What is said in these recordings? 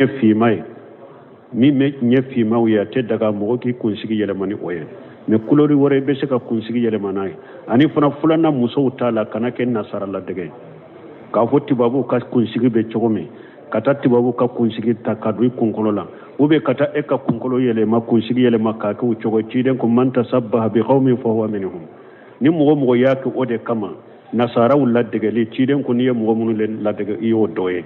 Finma ye min bɛ ɲɛ finmaw ye, a tɛ daga mɔgɔ k'i kunsigi yɛlɛma ni o ye. Mais couleur wɛrɛ, i bɛ se ka kunsigi yɛlɛma n'a ye. Ani fana filanan, musow t'a la, kana kɛ nasara ladege, k'a fɔ tubabuw ka kunsigi bɛ cogo min, ka taa tubabuw ka kunsigi ta ka don i kunkolo la, ou bien ka taa e ka kunkolo yɛlɛma, kunsigi yɛlɛma k'a kɛ o cogo. Ciden ko man tasabbaha bi qaumin fa huwa minhum. Ni mɔgɔ mɔgɔ y'a kɛ o de kama, nasaraw ladegeli, ciden ko n'i ye mɔgɔ minnu ladege, i y'o dɔ ye.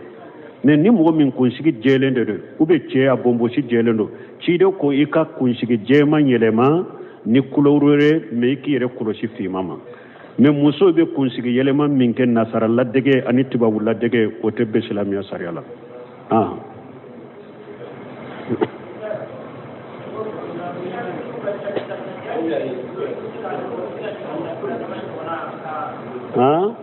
Mais ni mɔgɔ min kunsigi jɛlen de don, ou bien cɛ a bonbosi jɛlen don, ciden ko i ka kunsigi jɛman yɛlɛma ni couleur wɛrɛ, mais i k'i yɛrɛ kɔlɔsi finman ma. Mais muso bɛ kunsigi yɛlɛma min kɛ nasara ladege ani tubabu ladege, o tɛ bɛn silamɛya sariya la. Ah. Ah?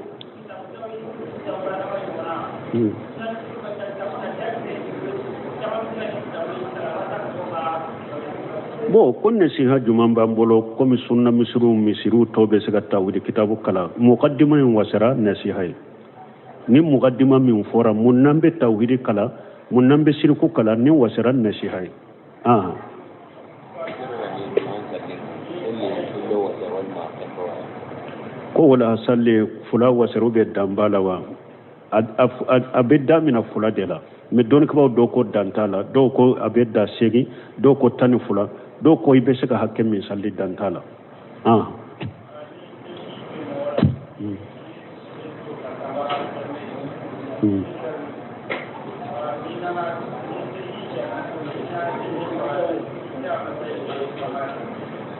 Bon, ko nasiha jumɛn b'an bolo? Komi sunna misiriw, misiriw tɔw bɛ se ka tawhidi kitabu kalan, mukadima in wasara nasiha ye. Ni mukadima min fɔra, mun n'an bɛ tawhidi kalan, mun n'an bɛ siriku kalan, ni wasara nasiha ye. Ah. Ko wala salli fula wasaru bɛ dan b'a la wa? A bɛ damina fula de la, mais dɔnnikɛbaaw dɔw ko dan t'a la, dɔw ko a bɛ dan 8, dɔw ko 12, dɔw ko i bɛ se ka hakɛ min sali, dan t'a la. Ah.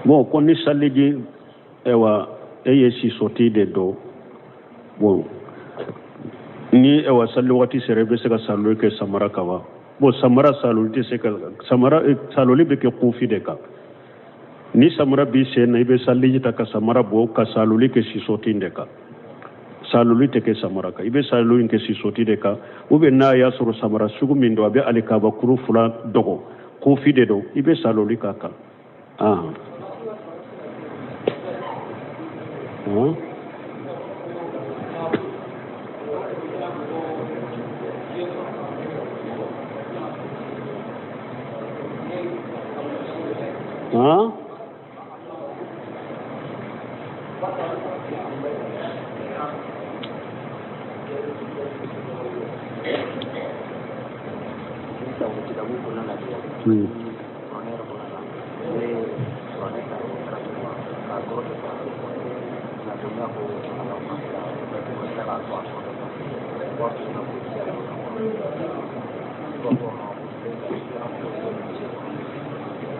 Bon, ko ni saliji, ayiwa, e ye sisɔti de don. Bon, ni ayiwa sali waati sera, i bɛ se ka saloli kɛ samara kan wa? Bon, samara saloli tɛ se ka, samara saloli bɛ kɛ kufi de kan. Ni samara b'i sen na, i bɛ saliji ta ka samara bɔ ka saloli kɛ sisɔti de kan. Saloli tɛ kɛ samara kan, i bɛ saloli kɛ sisɔti de kan. Ou bien n'a y'a sɔrɔ samara sugu min don, a bɛ alikabakuru fila dɔgɔ, kufi de don, i bɛ saloli k'a kan. Ah. Ah. Ah?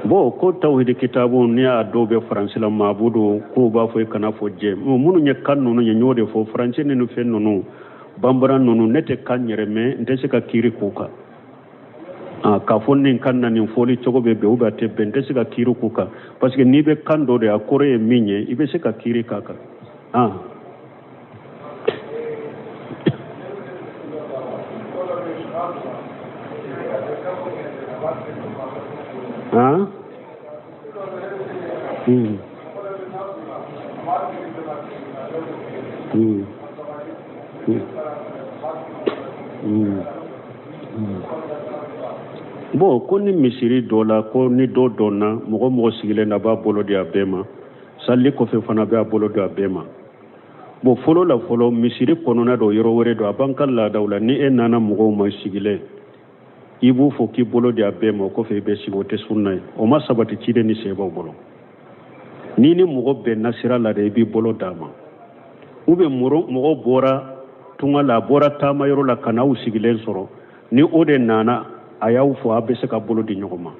Bon, ko tawhidi kitabu, ni a dɔw bɛ faransi la, maabudu k'u b'a fɔ i kana fɔ jɛ. Minnu ye kan ninnu ye, n y'o de fɔ, faransi ninnu, fɛn ninnu, banbara ninnu, ne tɛ kan yɛrɛ mɛn, n tɛ se ka kiiri k'u kan k'a fɔ nin kan na nin fɔli cogo bɛ bɛn ou bien a tɛ bɛn. N tɛ se ka kiiri k'u kan, parce que n'i bɛ kan dɔ de, a kɔrɔ ye min ye, i bɛ se ka kiiri k'a kan. Ah. Ah? Hmm. Hmm. Hmm. Hmm. Hmm. Bon, ko ni misiri dɔ la, ko ni dɔ donna, mɔgɔ mɔgɔ sigilen na, a b'a bolo di a bɛɛ ma, sali kɔfɛ fana bɛ a bolo di a bɛɛ ma. Bon, fɔlɔ la fɔlɔ, misiri kɔnɔna dɔ, yɔrɔ wɛrɛ don, a b'an ka laadaw la, ni e nana mɔgɔw ma sigilen, i b'u fo k'i bolo di a bɛɛ ma, o kɔfɛ i bɛ sigi. O tɛ sunna ye, o ma sabati ciden ni sahabaw bolo. N'i ni mɔgɔ bɛnna sira la de, i b'i bolo d'a ma. Ou bien mɔgɔ bɔra tunga la, a bɔra taama yɔrɔ la ka n'aw sigilen sɔrɔ, ni o de nana a y'aw fo, a bɛ se ka bolo di ɲɔgɔn ma.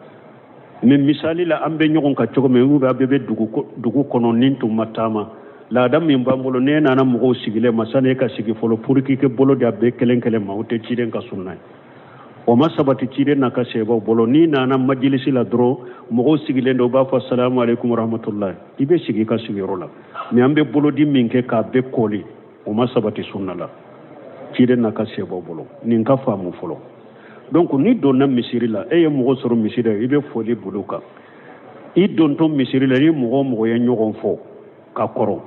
Mais misali la, an bɛ ɲɔgɔn kan cogo min, ou bien a bɛɛ bɛ dugu kɔnɔ, ni tun ma taama, laada min b'an bolo, n'e nana mɔgɔw sigilen ma, sani e ka sigi fɔlɔ pour que k'i bolo di a bɛɛ kelen kelen ma, o tɛ ciden ka sunna ye, o ma sabati ciden n'a ka sahabaw bolo. N'i nana majilisi la dɔrɔn, mɔgɔw sigilen don, u b'a fɔ salamu aleykum warahmatulahi, i bɛ sigi i ka sigiyɔrɔ la. Mais an bɛ bolodi min kɛ k'a bɛɛ kɔli, o ma sabati sunna la ciden n'a ka sahabaw bolo. Nin ka faamu fɔlɔ. Donc n'i donna misiri la, e ye mɔgɔ sɔrɔ misiri la, i bɛ foli bolo kan. I dontɔ misiri la, ni mɔgɔ o mɔgɔ ye ɲɔgɔn fo ka kɔrɔ,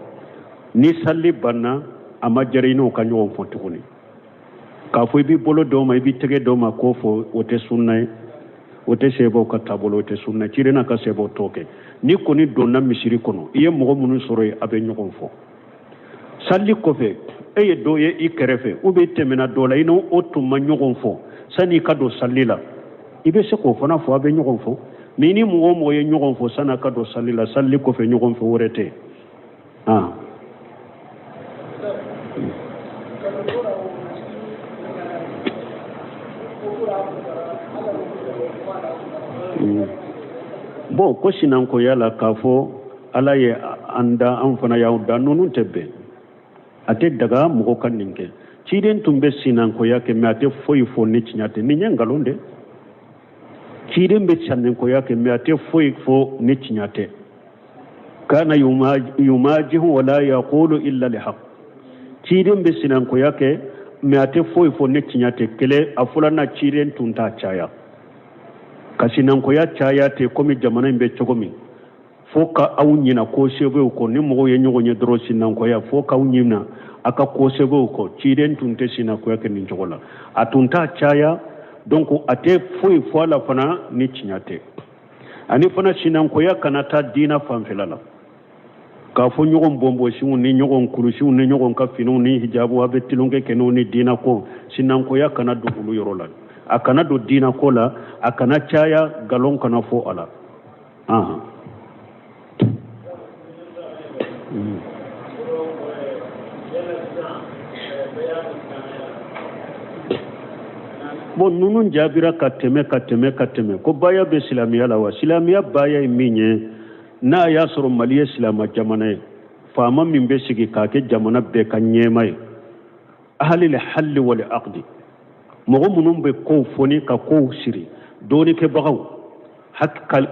ni sali banna, a ma jɛra i n'o ka ɲɔgɔn fo tuguni. K'a fɔ i b'i bolo d'o ma, i b'i tɛgɛ d'o ma, k'o fɔ, o tɛ sunna ye, o tɛ sahabaw ka taabolo, o tɛ sunna. Ciden n'a ka sahabaw t'o kɛ. N'i kɔni donna misiri kɔnɔ, i ye mɔgɔ minnu sɔrɔ yen, a bɛ ɲɔgɔn fɔ. Sali kɔfɛ, e ye dɔ ye i kɛrɛfɛ, ou bien i tɛmɛna dɔ la, i n'o o tun ma ɲɔgɔn fɔ sani i ka don sali la, i bɛ se k'o fana fɔ, a bɛ ɲɔgɔn fɔ. Mais ni mɔgɔ o mɔgɔ ye ɲɔgɔn fɔ sani a ka don sali la, sali kɔfɛ ɲɔgɔn fɔ wɛrɛ tɛ. Bon, ko sinankoya la, k'a fɔ Ala ye an da, an fana y'aw da, ninnu tɛ bɛn, a tɛ daga mɔgɔ ka nin kɛ. Ciden tun bɛ sinankoya kɛ, mais a tɛ foyi fɔ ni tiɲɛ tɛ. Nin ye nkalon de. Ciden bɛ sinankoya kɛ, mais a tɛ foyi fɔ ni tiɲɛ tɛ. Kana yumajihu wala yaqulu illa lihaq. Ciden bɛ sinankoya kɛ, mais a tɛ foyi fɔ ni tiɲɛ tɛ. Kelen a filanan, ciden tun t'a caya ka sinankoya caya ten komi jamana in bɛ cogo min, fo ka aw ɲina ko sɛbɛw kɔ. Ni mɔgɔw ye ɲɔgɔn ye dɔrɔn, sinankoya, fo k'aw ɲina a ka ko sɛbɛw kɔ. Ciden tun tɛ sinankoya kɛ nin cogo la, a tun t'a caya. Donc a tɛ foyi fɔ a la fana ni tiɲɛ tɛ. Ani fana, sinankoya kana taa diina fanfɛla la, k'a fɔ ɲɔgɔn bɔnbɔsiw ni ɲɔgɔn kulusiw ni ɲɔgɔn ka finiw ni hijabu, a bɛ tulonkɛ kɛ n'o ni diina ko. Sinankoya kana don olu yɔrɔ la, a kana don diina ko la, a kana caya, nkalon kana fɔ a la. Bon, ninnu jaabira ka tɛmɛ, ka tɛmɛ, ka tɛmɛ. Ko baya bɛ silamɛya la wa? Silamɛya baya ye min ye, n'a y'a sɔrɔ Mali ye silamɛ jamana ye, faama min bɛ sigi k'a kɛ jamana bɛɛ ka ɲɛmaa ye, ahalil halli wal aqdi, mɔgɔ minnu bɛ kow foni ka kow siri, dɔɔnikɛbagaw,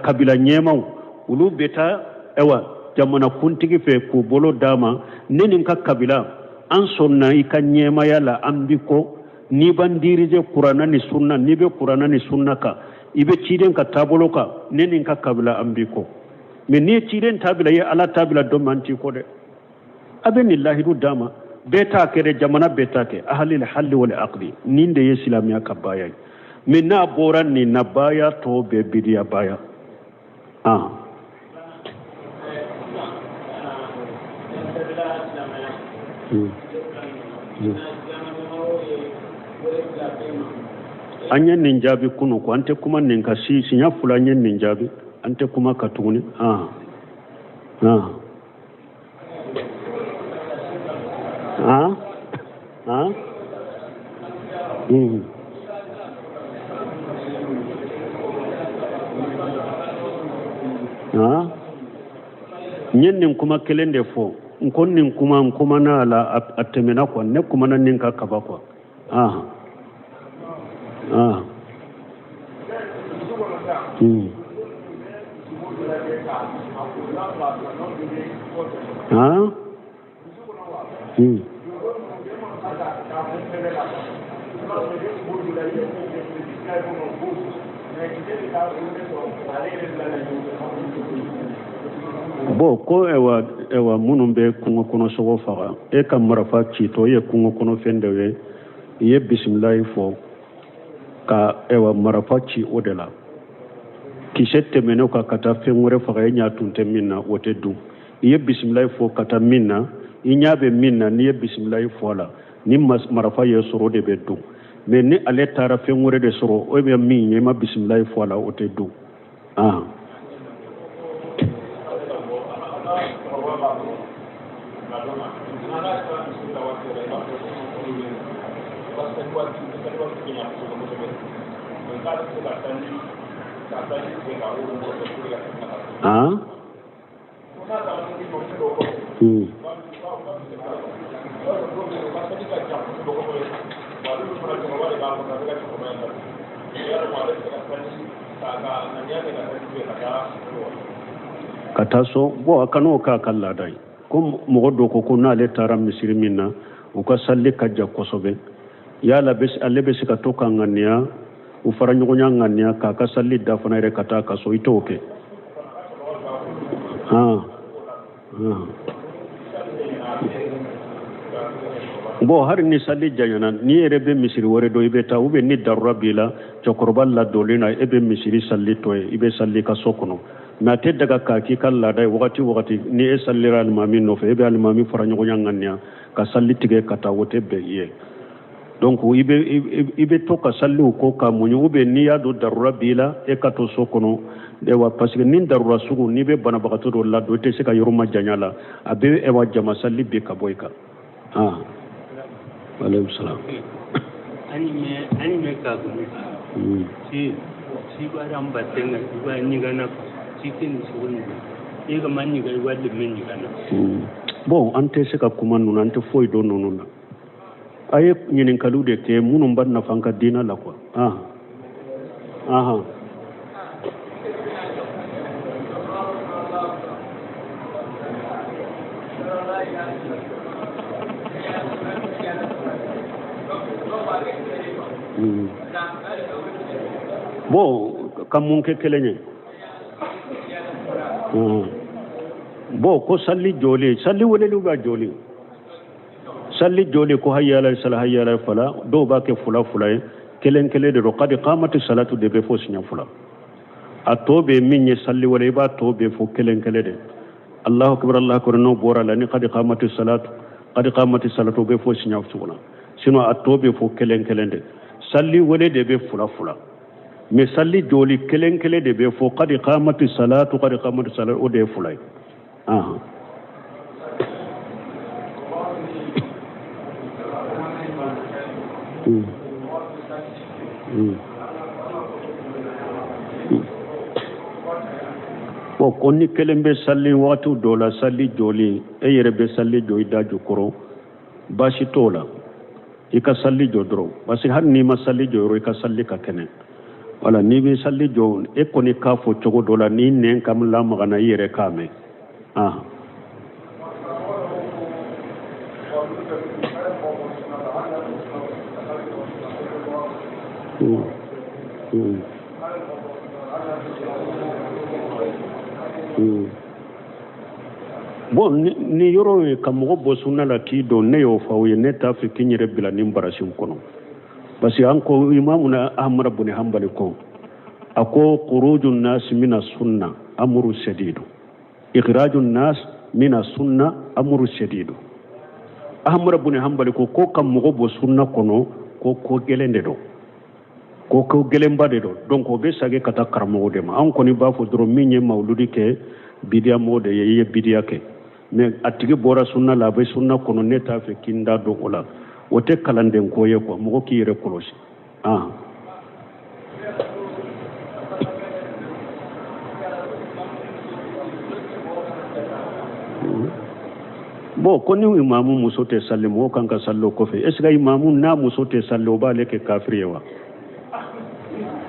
kabila ɲɛmaw, olu bɛ taa ayiwa jamana kuntigi fɛ k'u bolo d'a ma: ne ni n ka kabila, an sɔnna i ka ɲɛmaya la, an b'i kɔ n'i b'an dirige Kuranna ni sunna, n'i bɛ Kuranna ni sunna kan, i bɛ ciden ka taabolo kan, ne ni n ka kabila, an b'i kɔ. Mais n'i ye ciden ta bila, i ye Ala ta bila don min, an t'i kɔ dɛ. A bɛ nin lahidu d'a ma. Bɛɛ t'a kɛ dɛ, jamana bɛɛ t'a kɛ. Ahalil halli wal aqdi, nin de ye silamɛya ka baya ye. Mais n'a bɔra nin na, baya tɔ bɛɛ bidiya baya. Ah. An ye nin jaabi kunu ko an tɛ kuma nin kan si. Siɲɛ fila an ye nin jaabi, an tɛ kuma ka tuguni. Ah. Ah. Ah? Ah? Mm. Ah? N ye nin kuma kelen de fɔ. N ko nin kuma, n kumana a la, a tɛmɛna quoi. Ne kumana nin kan kaban quoi. Ah. Ah. Hmm. Ah. Hmm. Bon, ko ɛwa ɛwa, minnu bɛ kungo kɔnɔ sogo faga, e ka marifa citɔ, e ye kungo kɔnɔ fɛn dɔ ye, i ye bisimilayi fɔ ka ɛwa marifa ci o de la, kisɛ tɛmɛnen kan ka taa fɛn wɛrɛ faga, e ɲɛ tun tɛ min na, o tɛ dun. I ye bisimilayi fɔ ka taa min na, i ɲɛ bɛ min na, n'i ye bisimilayi fɔ a la, ni marifa ye sɔrɔ, o de bɛ dun. Mais ni ale taara fɛn wɛrɛ de sɔrɔ, o bɛ min ye, i ma bisimilayi fɔ a la, o tɛ dun. Ah. Ah. Hmm. Ka taa so. Bon, a kan'o k'a ka laada ye. Ko mɔgɔ dɔ ko ko n'ale taara misiri min na, u ka sali ka jan kosɛbɛ, yala ale bɛ se ka to ka ŋaniya u fara ɲɔgɔnya ŋaniya k'a ka sali dafa yɛrɛ ka taa ka so? I t'o kɛ. Ah. Ah. Bon, hali ni sali janyana, n'i yɛrɛ bɛ misiri wɛrɛ dɔn, i bɛ taa, ou bien ni darura b'i la, cɛkɔrɔba ladonlen na, e bɛ misiri sali to yen, i bɛ sali i ka so kɔnɔ. Mais a tɛ daga k'a k'i ka laada ye wagati wagati ni e salira alimami nɔfɛ, e bɛ alimami fara ɲɔgɔnya ŋaniya ka sali tigɛ ka taa, o tɛ bɛn i ye. Donc i bɛ to ka saliw ko ka muɲu, ou bien n'i y'a dɔn darura b'i la, e ka to so kɔnɔ. Ewa, parce que ni darura sugu, n'i bɛ banabagatɔ dɔ ladon, i tɛ se ka yɔrɔ majanya la, a bɛ ewa jama sali bi ka bɔ i kan. Ah, aleykum salam. Ani me ka gumi si si bara mbatenga iba nyigana si tin sugun i ka man nyiga iba de men nyigana. Bon, an tɛ se ka kuma ninnu, an tɛ foyi dɔn ninnu na. A ye ɲininkaliw de kɛ minnu b'a nafa an ka diinɛ la quoi. Ah ahan. Bon, ka mun kɛ kelen ye? Bon, ko sali jɔli, sali weleli b'a jɔli, sali jɔli, ko hayya ala sala, hayya ala fala, dɔw b'a kɛ fila fila ye, kelen kelen de don. Kadi kamati salatu de bɛ fɔ siɲɛ fila. A tɔ bɛ min ye sali wele, i b'a tɔ bɛ fɔ kelen kelen de. Allahu akbar, Allahu akbar, n'o bɔra la, ni kadi kamati salatu, kadi kamati salatu bɛ fɔ siɲɛ fila. Sinon a tɔ bɛ fɔ kelen kelen de. Sali wele de bɛ fila fila, mais sali jɔli kelen kelen de bɛ fɔ. Kadi kamati salatu, kadi kamati salatu, o de ye fila ye. Ahan. Bon, ko ni kelen bɛ sali wagati dɔ la, sali jɔli, e yɛrɛ bɛ sali jɔ i da jukɔrɔ, baasi t'o la, i ka sali jɔ dɔrɔn, parce que hali n'i ma sali jɔ yɔrɔ, i ka sali ka kɛnɛ. Wala n'i bɛ sali jɔ, e kɔni k'a fɔ cogo dɔ la, n'i nɛn ka lamagana, i yɛrɛ k'a mɛn. Ah. Bon, ni yɔrɔ ye ka mɔgɔ bɔ sunna la k'i don, ne y'o fɔ aw ye, ne t'a fɛ k'i yɛrɛ bila nin barasiw kɔnɔ, parce que an ko imamuna Ahmad bun Hanbali ko, a ko khuruju nasi mina sunna amru shadidu, ikhraju nas mina sunna amru shadidu. Ahmad bun Hanbali ko ka mɔgɔ bɔ sunna kɔnɔ, ko gɛlɛn de don, ko gɛlɛnba de don. Donc o bɛ sage ka taa karamɔgɔ de ma. An kɔni b'a fɔ dɔrɔn, min ye mawuludi kɛ, bidiya mɔgɔ de ye, i ye bidiya kɛ. Mais a tigi bɔra sunna la, a bɛ sunna kɔnɔ, ne t'a fɛ k'i da don o la. O tɛ kalanden ko ye quoi, mɔgɔ k'i yɛrɛ kɔlɔsi. Ah. Bon, ko ni imamu muso tɛ sali, mɔgɔ kan ka sali o kɔfɛ. Est ce que imamu n'a muso tɛ sali, o b'ale kɛ kafiri ye wa?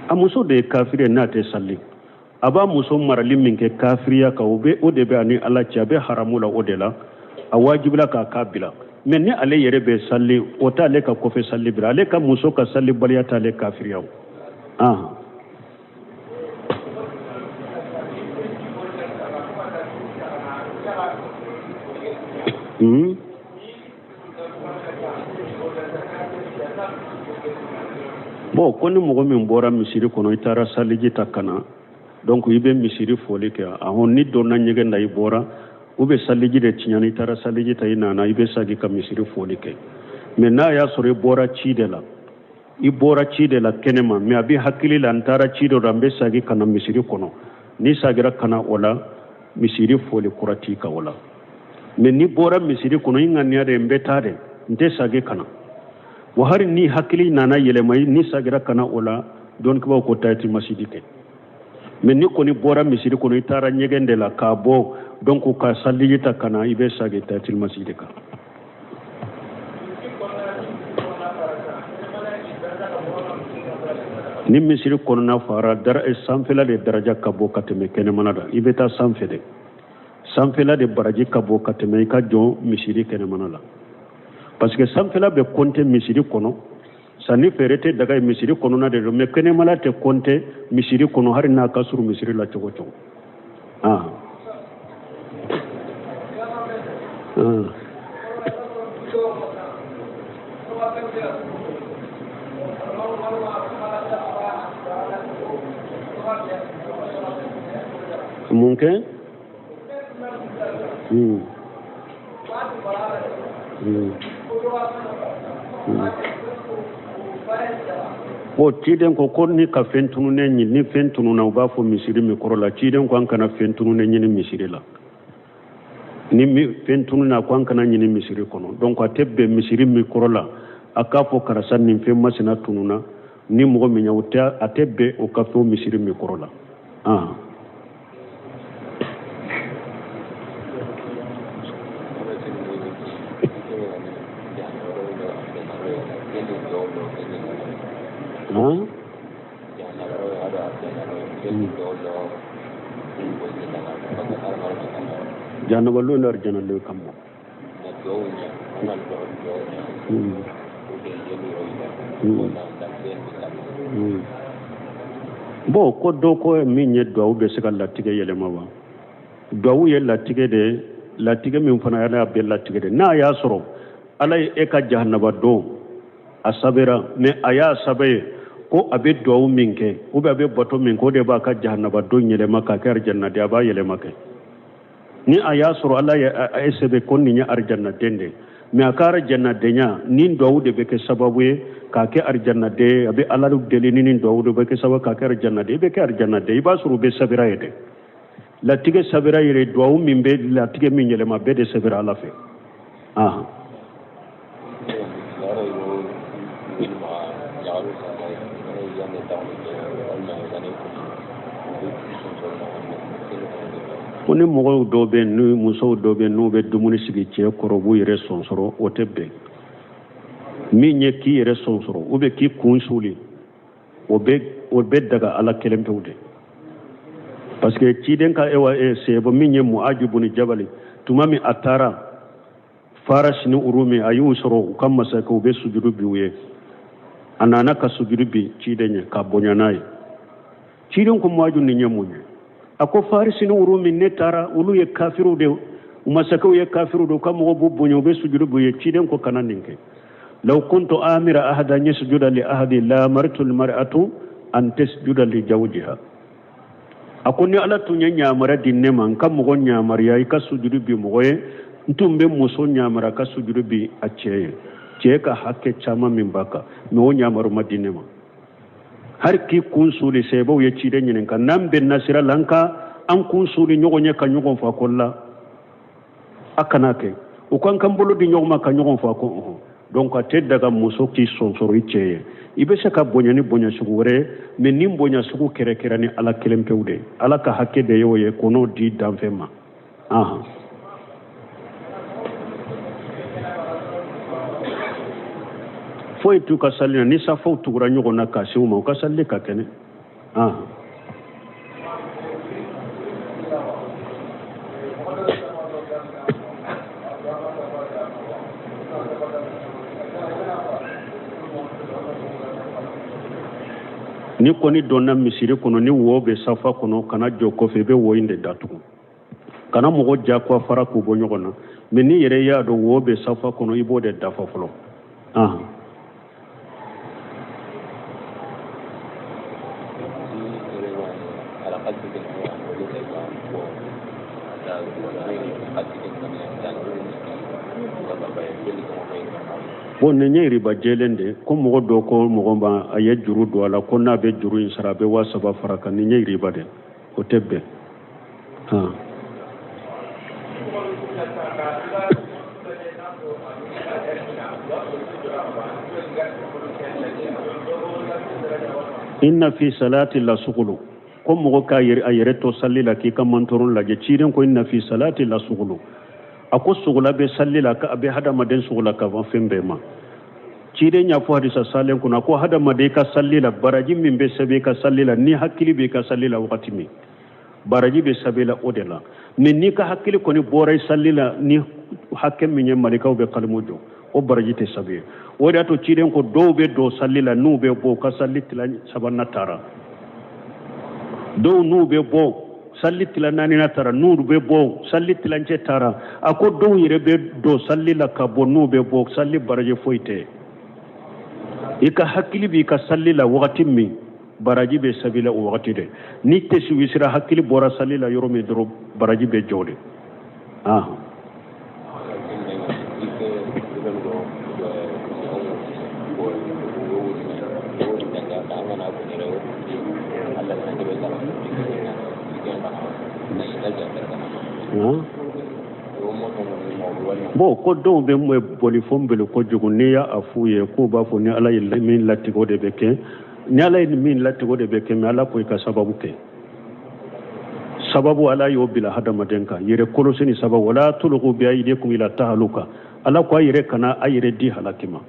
A muso de ye kafiri ye n'a tɛ sali. A b'a muso marali min kɛ kafiriya kan, o bɛ o de bɛ ani Ala cɛ, a bɛ haramu la o de la, a wajibila k'a k'a bila. Mais ni ale yɛrɛ bɛ sali, o t'ale ka kɔfɛ sali bila. Ale ka muso ka salibaliya t'ale kafiriya o. Ah. Bon, ko ni mɔgɔ min bɔra misiri kɔnɔ, i taara saliji ta ka na, donc i bɛ misiri foli kɛ. Ahɔn, ni donna ɲɛgɛn na, i bɔra, u bɛ saliji de tiɲɛ, i taara saliji ta, i nana, i bɛ sagi ka misiri foli kɛ. Mais n'a y'a sɔrɔ i bɔra ci de la, i bɔra ci de la kɛnɛma, mais a bɛ hakili la, n taara ci dɔ la, n bɛ sagi ka na misiri kɔnɔ, n'i sagira ka na o la, misiri foli kura t'i kan o la. Mais n'i bɔra misiri kɔnɔ, i ŋaniya de n bɛ taa de, n tɛ sagi ka na wa, hali ni hakili nana yɛlɛma, ni sagira ka na o la, dɔnnikɛbaaw ko tahiyatul masjidi kɛ. Mais ni kɔni bɔra misiri kɔnɔ, i taara ɲɛgɛn de la k'a bɔ, donc ka saliji ta ka na, i bɛ sagi tahiyatul masjidi kan. Ni misiri kɔnɔna fara, sanfɛla de daraja ka bon ka tɛmɛ kɛnɛmana la. I bɛ taa sanfɛ de, sanfɛla de baraji ka bon ka tɛmɛ i ka jɔ misiri kɛnɛmana la, parce que sanfɛla bɛ kɔnte misiri kɔnɔ. Sanni feere tɛ daga ye misiri kɔnɔna de don, mais kɛnɛmala tɛ kɔnte misiri kɔnɔ, hali n'a ka surun misiri la cogo cogo. Ah. Ah. Mun kɛ? Hmm. Hmm. Hmm. Bon, ciden ko ko ni ka fɛn tununnen ɲini, ni fɛn tununa, u b'a fɔ misiri min kɔrɔ la. Ciden ko an kana fɛn tununnen ɲini misiri la. Ni fɛn tununa, ko an kana ɲini misiri kɔnɔ. Donc a tɛ bɛn misiri min kɔrɔ la, a k'a fɔ karisa nin fɛn masina tununa, ni mɔgɔ min ye o tɛ, a tɛ bɛn o ka fɔ misiri min kɔrɔ la. Ah. Han? Jahanaba lon ni arijana lon kama. Bon, ko dɔ ko min ye duwawu bɛ se ka latigɛ yɛlɛma wa? Duwawu ye latigɛ de ye, latigɛ min fana Ala y'a bɛɛ latigɛ de. N'a y'a sɔrɔ Ala ye e ka jahanaba don a sɛbɛra, mais a y'a sɛbɛn ye ko a bɛ duwawu min kɛ ou bien a bɛ bato min kɛ, o de b'a ka jahanaba don yɛlɛma k'a kɛ arijanna den, a b'a yɛlɛma kɛ. Ni a y'a sɔrɔ Ala ye a sɛbɛn ko nin ye arijannaden de ye, mais a ka arijannadenya ni duwawu de bɛ kɛ sababu ye k'a kɛ arijannaden ye, a bɛ Ala deli ni nin duwawu de bɛ kɛ sababu k'a kɛ arijannaden, i bɛ kɛ arijannaden. I b'a sɔrɔ u bɛ sɛbɛra ye dɛ, latigɛ sɛbɛra yɛrɛ, duwawu min bɛ latigɛ min yɛlɛma, bɛɛ de sɛbɛra Ala fɛ. Ahan. Ko ni mɔgɔw dɔw bɛ yen, ni musow dɔw bɛ yen, n'u bɛ dumuni sigi cɛ kɔrɔ, u b'u yɛrɛ sɔnsɔrɔ, o tɛ bɛn. Min ye k'i yɛrɛ sɔnsɔrɔ ou bien k'i kun suli, o bɛ daga Ala kelen pewu de, parce que ciden ka ewa e sebo min ye Muaji buni Jabali, tuma min a taara Farasi ni Urumi, a y'u sɔrɔ u ka masakɛ u bɛ sujudu bi u ye. A nana ka sujudu bi ciden ye k'a bonya n'a ye. Ciden ko, Muaju, nin ye mun ye? A ko, Farisi ni Urumi, ne taara, olu ye kafiriw de, u masakɛw ye kafiriw de, u ka mɔgɔw b'u bonya, u bɛ sujudu b'u ye. Ciden ko, kana nin kɛ. Law kuntu amira ahada an yasjuda li ahadi la amartu almar'atu an tasjuda li zawjiha. A ko ni Ala tun ye yamaruya di ne ma n ka mɔgɔ yamaruya i ka sujudu bi mɔgɔ ye, n tun bɛ muso yamaruya ka sujudu bi a cɛ ye, cɛ ka hakɛ caman min b'a kan. Mais o yamaru ma di ne ma. Hali k'i kun suli, sahabaw ye ciden ɲininka, n'an bɛnna sira la, an ka an kun suli ɲɔgɔn ye ka ɲɔgɔn fo? A ko la, a kana kɛ. U ko an k'an bolo di ɲɔgɔn ma ka ɲɔgɔn fo? A ko ɔhɔn. Donc a tɛ daga muso k'i sɔnsɔrɔ i cɛ ye. I bɛ se ka bonya ni bonya sugu wɛrɛ ye, mais ni bonya sugu kɛrɛ kɛra ni Ala kelen pewu de, Ala ka hakɛ de y'o ye, ko n'o di danfɛn ma. Ahan. Foyi t'u ka sali na ni safaw tugura ɲɔgɔn na k'a se u ma, u ka sali ka kɛnɛ. Ahan. Ni kɔni donna misiri kɔnɔ, ni wo bɛ safa kɔnɔ, kana jɔ kɔfɛ, i bɛ wo in de datugu, kana mɔgɔ jagoya fara k'u bɔ ɲɔgɔn na. Mais n'i yɛrɛ y'a dɔn wo bɛ safa kɔnɔ, i b'o de dafa fɔlɔ. Ahan. Bon, nin ye riba jɛlen de. Ko mɔgɔ dɔ ko mɔgɔ ma, a ye juru don a la, ko n'a bɛ juru in sara, a bɛ 3000 fara kan. Nin ye riba de, o tɛ bɛn. Han. Inna fi salati la sugulu. Ko mɔgɔ k'a yɛrɛ a yɛrɛ to sali la k'i ka mantɔrɔn lajɛ, ciden ko inna fi salati la sugulu. A ko sogola bɛ sali la, a bɛ hadamaden sogola ka bɔ fɛn bɛɛ ma. Ciden y'a fɔ hadisa salen kɔnɔ, a ko hadamaden ka sali la, baraji min bɛ sɛbɛn i ka sali la, ni hakili b'i ka sali la wagati min, baraji bɛ sɛbɛn la o de la. Mais n'i ka hakili kɔni bɔra i sali la ni hakɛ min ye, malikaw bɛ kalimu jɔ, o baraji tɛ sɛbɛn. O de y'a to ciden ko dɔw bɛ don sali la, n'u bɛ bɔ, u ka sali tila sabanan taara. Dɔw n'u bɛ bɔ, sali tila naaninan taara. N'u bɛ bɔ, sali tilancɛ taara. A ko dɔw yɛrɛ bɛ don sali la ka bɔ, n'u bɛ bɔ, sali baraji foyi tɛ. I ka hakili b'i ka sali la wagati min, baraji bɛ sɛbɛn i la o wagati de. Ni tɛsiwisira, hakili bɔra sali la yɔrɔ min dɔrɔn, baraji bɛ jɔ de. Ah, bon, ko dɔw bɛ boli fo boli kojugu. N'i y'a f'u ye k'u b'a fɔ ni Ala ye min latigɛ, o de bɛ kɛ. Ni Ala ye min latigɛ, o de bɛ kɛ. Mais Ala ko i ka sababu kɛ. Sababu, Ala y'o bila hadamaden kan, yɛrɛ kɔlɔsi ni sababu. Wala tulqu bi aydikum ila tahaluka. Ala ko a yɛrɛ kana a yɛrɛ di halaki ma.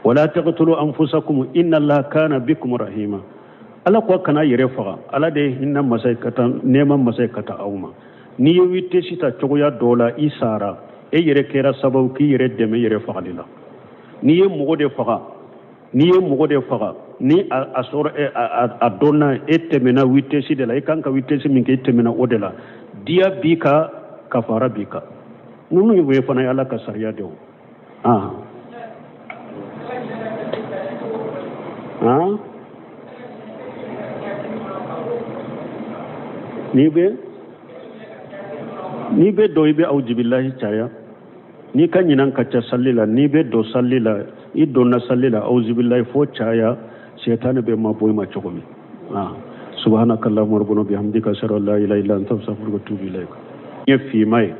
Wala taqtulu anfusakum inna Allaha kana bikum rahima. Ala ko a kana yɛrɛ faga, Ala de ye hinɛ masa ye ka taa, nɛɛma masa ye ka taa aw ma. N'i ye vitesse ta cogoya dɔ la, i sara, e yɛrɛ kɛra sababu k'i yɛrɛ dɛmɛ yɛrɛ fagali la. N'i ye mɔgɔ de faga, n'i ye mɔgɔ de faga, ni a sɔrɔ a dɔnna e tɛmɛna vitesse de la, i kan ka vitesse min kɛ, i tɛmɛna o de la, diya b'i kan, kafara b'i kan. Ninnu ye fana ye Ala ka sariya de o. Ah ah, n'i bɛ don, i bɛ awujibilahi caya. N'i ka ɲinan ka ca sali la, n'i bɛ don sali la, i donna sali la, awuzibilahi fo caya, sɛtanɛ bɛ mabɔ i ma cogo min. Ah, subhanaka allahumma rabbana bihamdika, ashhadu an la ilaha illa anta, astaghfiruka wa atubu ilaik. Ɲɛ finma ye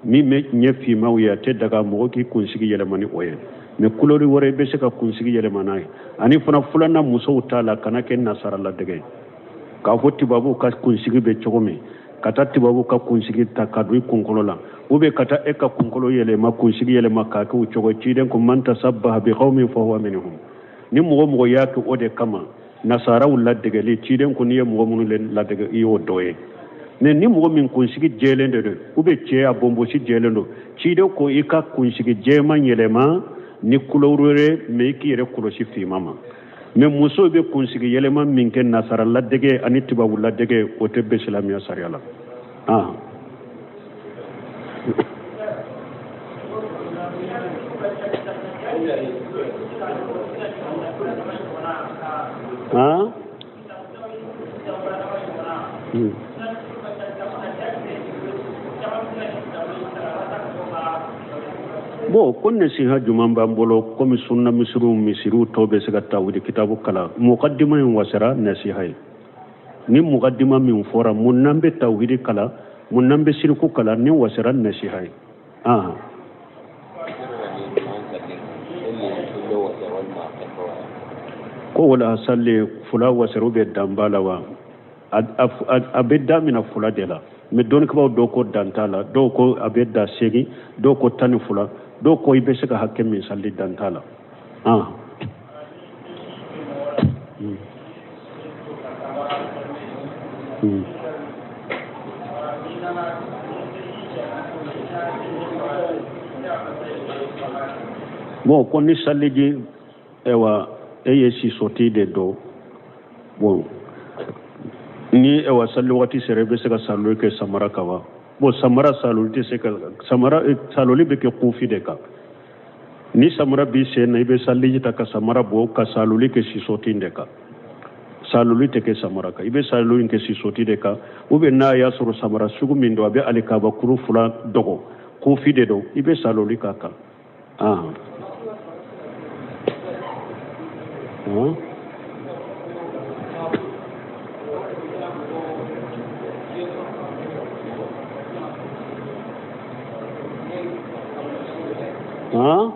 min bɛ ɲɛ finmaw ye, a tɛ daga mɔgɔ k'i kunsigi yɛlɛma ni o ye. Mais couleur wɛrɛ, i bɛ se ka kunsigi yɛlɛma n'a ye. Ani fana filanan, musow t'a la, kana kɛ nasara ladege, k'a fɔ tubabuw ka kunsigi bɛ cogo min, ka taa tubabu ka kunsigi ta ka don i kunkolo la, ou bien ka taa e ka kunkolo yɛlɛma, kunsigi yɛlɛma k'a kɛ o cogo. Ciden ko man tasabbaha bi qaumin fa huwa minhum. Ni mɔgɔ mɔgɔ y'a kɛ o de kama, nasaraw ladegeli, ciden ko n'i ye mɔgɔ minnu ladege, i y'o dɔ ye. Mais ni mɔgɔ min kunsigi jɛlen de don, ou bien cɛ a bonbosi jɛlen don, ciden ko i ka kunsigi jɛman yɛlɛma ni couleur wɛrɛ, mais i k'i yɛrɛ kɔlɔsi finman ma. Mais musow bɛ kunsigi yɛlɛma min kɛ nasara ladege ani tubabu ladege, o tɛ bɛn silamɛya sariya la. Ah, ah. Bon, ko nasiha jumɛn b'an bolo? Komi sunna misiriw, misiriw tɔw bɛ se ka tawhidi kitabu kalan, mukadima in wasara nasiha ye. Ni mukadima min fɔra, mun n'an bɛ tawhidi kalan, mun n'an bɛ siriku kalan, ni wasara nasiha ye. Ah, ko wala salli fula wasaru bɛ danba la wa? A bɛ daminɛ fula de la, mais dɔnnikɛbaaw dɔw ko dan t'a la, dɔw ko a bɛ da 8, dɔw ko 12, dɔw ko i bɛ se ka hakɛ min sali, dan t'a la. Ah. Bon, ko ni saliji, ewa, e ye sisɔti de don, bon, ni ewa sali waati sera, i bɛ se ka saloli kɛ samara kan wa? Bon, samara saloli tɛ se ka, samara saloli bɛ kɛ kufi de kan. Ni samara b'i sen na, i bɛ saliji ta ka samara bɔ ka saloli kɛ sisɔti de kan. Saloli tɛ kɛ samara kan, i bɛ saloli kɛ sisɔti de kan. Ou bien n'a y'a sɔrɔ samara sugu min don, a bɛ alikaba kuru 2 dɔgɔ, kufi de don, i bɛ saloli k'a kan. Ah. Ah. Ah.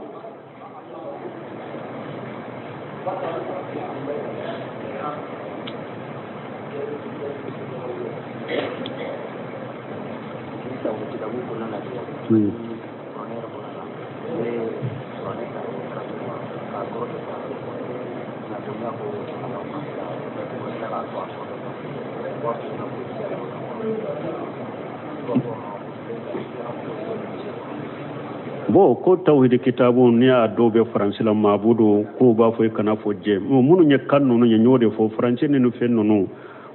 Bon, ko tawhidi kitabu, ni y'a dɔw bɛ faransi la, maabudu k'u b'a fɔ i kana fɔ jɛ. Minnu ye kan ninnu ye, n y'o de fɔ, faransi ninnu, fɛn ninnu,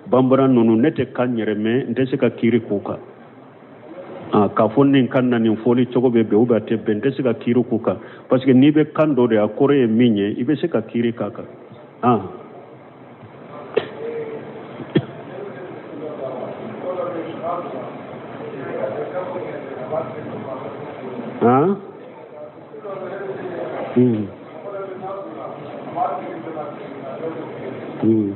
banbara ninnu, ne tɛ kan yɛrɛ mɛn, n tɛ se ka kiiri k'u kan. K'a fɔ nin kan na nin fɔli cogo bɛ bɛn ou bien a tɛ bɛn, n tɛ se ka kiiri k'u kan, parce que n'i bɛ kan dɔ de, a kɔrɔ ye min ye, i bɛ se ka kiiri k'a kan. Hmm. Hmm. Hmm. Hmm.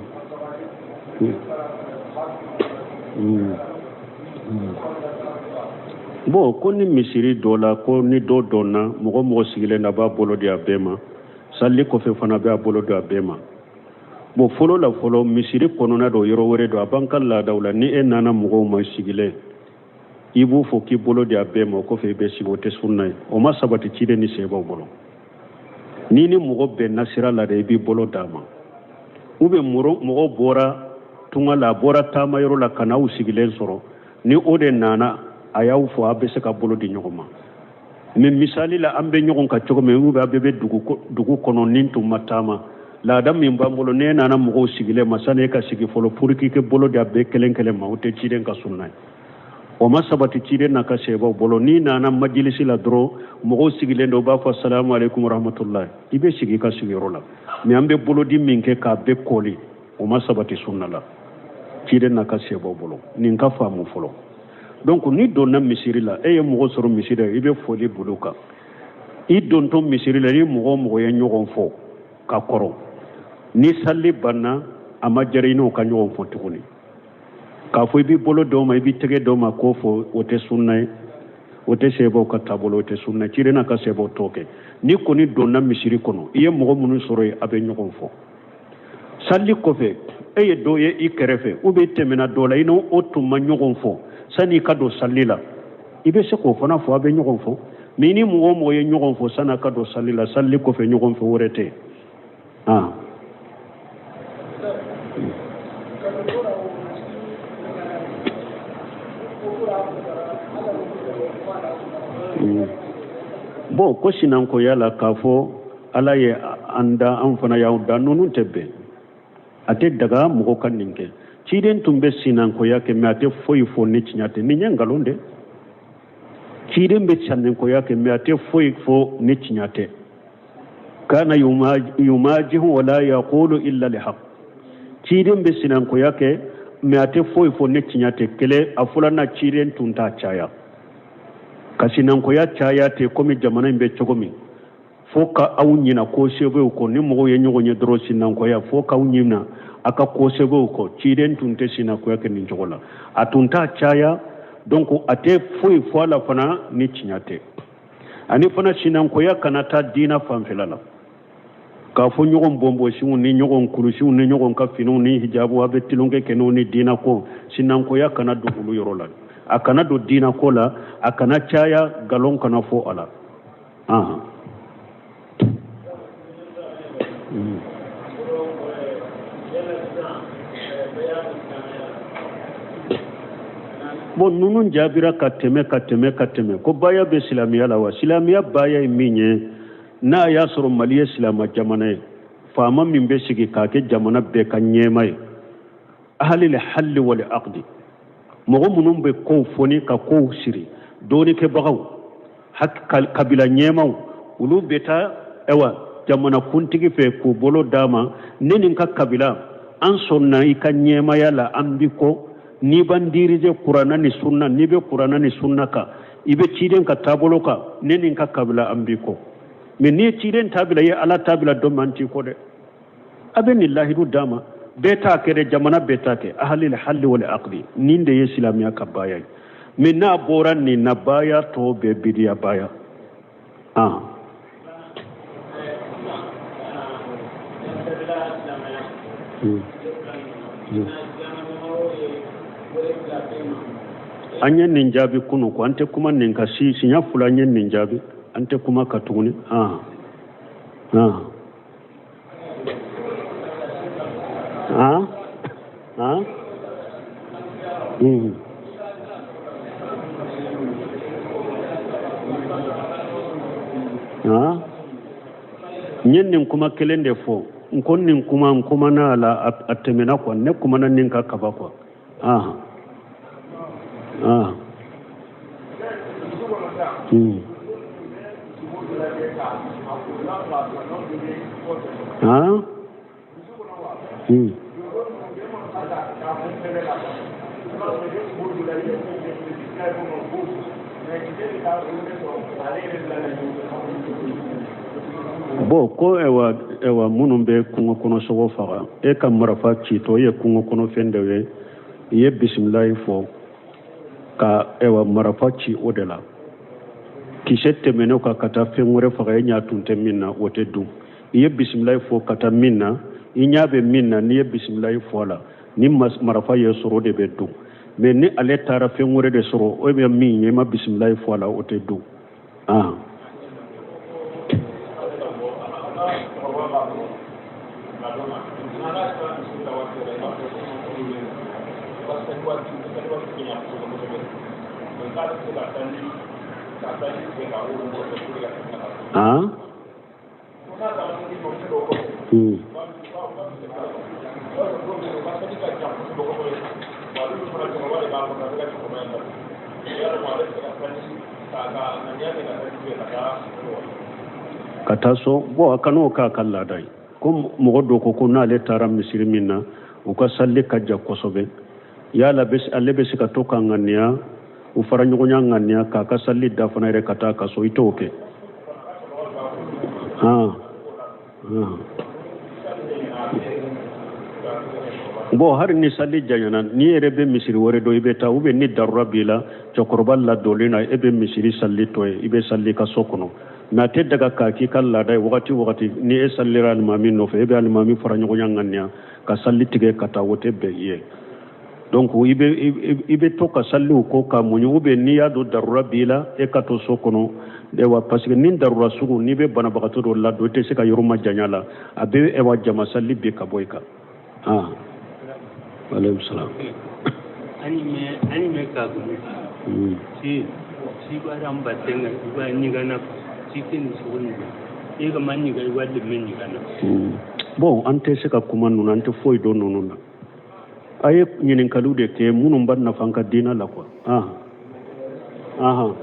Hmm. Bon, ko ni misiri dɔ la, ko ni dɔ donna, mɔgɔ mɔgɔ sigilen na b'a bolo di a bɛɛ ma, sali kɔfɛ fana b'a bolo di a bɛɛ ma. Bon, fɔlɔ la fɔlɔ, misiri kɔnɔna dɔ, yɔrɔ wɛrɛ don, a b'an ka laadaw la, ni e nana mɔgɔw ma sigilen, i b'u fo k'i bolo di a bɛɛ ma, o kɔfɛ i bɛ sigi. O tɛ sunna ye, o ma sabati ciden ni sahabaw bolo. N'i ni mɔgɔ bɛnna sira la de, i b'i bolo d'a ma, ou bien mɔgɔ bɔra tunga la, a bɔra taama yɔrɔ la ka n'aw sigilen sɔrɔ, ni o de nana a y'aw fo, a bɛ se ka bolo di ɲɔgɔn ma. Mais misali la, an bɛ ɲɔgɔn kan cogo min, ou bien a bɛɛ bɛ dugu kɔnɔ, ni tun ma taama, laada min b'an bolo, n'e nana mɔgɔw sigilen ma, sani e ka sigi fɔlɔ pour que k'i bolo di a bɛɛ kelen kelen ma, o tɛ ciden ka sunna ye, o ma sabati ciden n'a ka sahabaw bolo. N'i nana majilisi la dɔrɔn, mɔgɔw sigilen don, u b'a fɔ salamu aleykum warahmatulahi, i bɛ sigi i ka sigiyɔrɔ la. Mais an bɛ bolodi min kɛ k'a bɛɛ kɔli, o ma sabati sunna la ciden n'a ka sahabaw bolo. Nin ka faamu fɔlɔ. Donc n'i donna misiri la, e ye mɔgɔ sɔrɔ misiri la, i bɛ foli bolo kan. I dontɔ misiri la, ni mɔgɔ o mɔgɔ ye ɲɔgɔn fo ka kɔrɔ, ni sali banna, a ma jara i n'o ka ɲɔgɔn fo tuguni. K'a fɔ i b'i bolo dɔ ma, i b'i tɛgɛ dɔ ma k'o fo, o tɛ sunna ye, o tɛ sahabaw ka taabolo, o tɛ sunna, ciden n'a ka sahabaw t'o kɛ. N'i kɔni donna misiri kɔnɔ, i ye mɔgɔ minnu sɔrɔ yen, a bɛ ɲɔgɔn fo. Sali kɔfɛ, e ye dɔ ye i kɛrɛfɛ, ou bien i tɛmɛna dɔ la, i n'o o tun ma ɲɔgɔn fo sani i ka don sali la, i bɛ se k'o fana fo, a bɛ ɲɔgɔn fo. Mais ni mɔgɔ o mɔgɔ ye ɲɔgɔn fo sani a ka don sali la, sali kɔfɛ ɲɔgɔn fo wɛrɛ tɛ yen. Bon, ko sinankoya la, k'a fɔ Ala ye an da, an fana y'aw da, ninnu tɛ bɛn, a tɛ daga mɔgɔ ka nin kɛ. Ciden tun bɛ sinankoya kɛ, mais a tɛ foyi fɔ ni tiɲɛ tɛ. Nin ye nkalon de. Ciden bɛ sinankoya kɛ, mais a tɛ foyi fɔ ni tiɲɛ tɛ. Kana yumajihu wala yaqulu illa lihaq. Ciden bɛ sinankoya kɛ, mais a tɛ foyi fɔ ni tiɲɛ tɛ. Kelen a filanan, ciden tun t'a caya ka sinankoya caya ten komi jamana in bɛ cogo min, fo ka aw ɲina ko sɛbɛw kɔ. Ni mɔgɔw ye ɲɔgɔn ye dɔrɔn, sinankoya, fo k'aw ɲina a ka ko sɛbɛw kɔ. Ciden tun tɛ sinankoya kɛ nin cogo la, a tun t'a caya. Donc a tɛ foyi fɔ a la fana ni tiɲɛ tɛ. Ani fana, sinankoya kana taa diina fanfɛla la, k'a fɔ ɲɔgɔn bɔnbɔsiw ni ɲɔgɔn kulusiw ni ɲɔgɔn ka finiw ni hijabu, a bɛ tulonkɛ kɛ n'o ni diina ko. Sinankoya kana don olu yɔrɔ la, a kana don diina ko la, a kana caya, nkalon kana fɔ a la. Bon, ninnu jaabira ka tɛmɛ ka tɛmɛ ka tɛmɛ. Ko baya bɛ silamɛya la wa? Silamɛya baya ye min ye, n'a y'a sɔrɔ Mali ye silamɛ jamana ye, faama min bɛ sigi k'a kɛ jamana bɛɛ ka ɲɛmaa ye, ahalil halli wal aqdi, mɔgɔ minnu bɛ kow foni ka kow siri, dɔɔnikɛbagaw, kabila ɲɛmaw, olu bɛ taa ayiwa jamana kuntigi fɛ k'u bolo d'a ma: ne ni n ka kabila, an sɔnna i ka ɲɛmaya la, an b'i kɔ, n'i b'an dirige kuranna ni sunna, n'i bɛ kuranna ni sunna kan, i bɛ ciden ka taabolo kan, ne ni n ka kabila, an b'i kɔ. Mais n'i ye ciden ta bila, i ye Ala ta bila don min, an t'i kɔ dɛ. A bɛ nin lahidu d'a ma. Bɛɛ t'a kɛ dɛ, jamana bɛɛ t'a kɛ. Ahalil halli wal aqdi, nin de ye silamɛya ka baya ye. Mais n'a bɔra nin na, baya tɔ bɛɛ bidiya baya. An ye nin jaabi kunu ko an tɛ kuma nin kan si. Siɲɛ fila an ye nin jaabi, an tɛ kuma ka tuguni. N ye nin kuma kelen de fɔ. N ko nin kuma, n kumana a la, a tɛmɛna quoi. Ne kumana nin kan kaban quoi. Han? Bon, ko ɛwa ɛwa minnu bɛ kungo kɔnɔ sogo faga, e ka marafa citɔ, i ye kungo kɔnɔ fɛn dɔ ye, i ye bisimilayi fɔ ka ɛwa marafa ci o de la, kisɛ tɛmɛnen kan ka taa fɛn wɛrɛ faga, e ɲa tun tɛ min na, o tɛ dun. I ye bisimilayi fɔ ka taa min na, i ɲa bɛ min na, n'i ye bisimilayi fɔ a la, ni marafa ye sɔrɔ, o de bɛ dun. Mais ni ale taara fɛn wɛrɛ de sɔrɔ, o bɛ min ye, i ma bisimilayi fɔ a la, o tɛ dun. Ah. Ah? Ka taa so. Bon, a kan'o k'a ka laada ye. Ko mɔgɔ dɔ ko ko n'ale taara misiri min na, u ka sali ka jan kosɛbɛ, yala ale bɛ se ka to ka ŋaniya u fara ɲɔgɔnya ŋaniya k'a ka sali dafa yɛrɛ ka taa ka so? I t'o kɛ. Ah. Ah. Bon, hali ni sali janyana, n'i yɛrɛ bɛ misiri wɛrɛ dɔn, i bɛ taa, ou bien ni darura b'i la, cɛkɔrɔba ladɔnlen na, e bɛ misiri sali to yen, i bɛ sali ka so kɔnɔ. Mais a tɛ daga k'a k'i ka laada ye. Wagati wagati ni e salira alimami nɔfɛ, e bɛ alimami fara ɲɔgɔnya ŋaniya ka sali tigɛ ka taa, o tɛ bɛn i ye. Donc i bɛ to ka saliw ko ka muɲu, ou bien n'i y'a dɔn darura b'i la, e ka to so kɔnɔ. Ewa, parce que ni darura sugu, n'i bɛ banabagatɔ dɔ ladon, i tɛ se ka yɔrɔ majanya la, a bɛ ewa jama sali bi ka bɔ i kan. Ah, aleykum salam. Ani mɛ ka gumi si si bara mbatenga iba nyigana si ke ni sogo ni e ka man nyiga iba de men nyigana. Bon, an tɛ se ka kuma ninnu, an tɛ foyi dɔn ninnu na. A ye ɲininkaliw de kɛ minnu b'a nafa an ka diinɛ la quoi. Ah, ahan.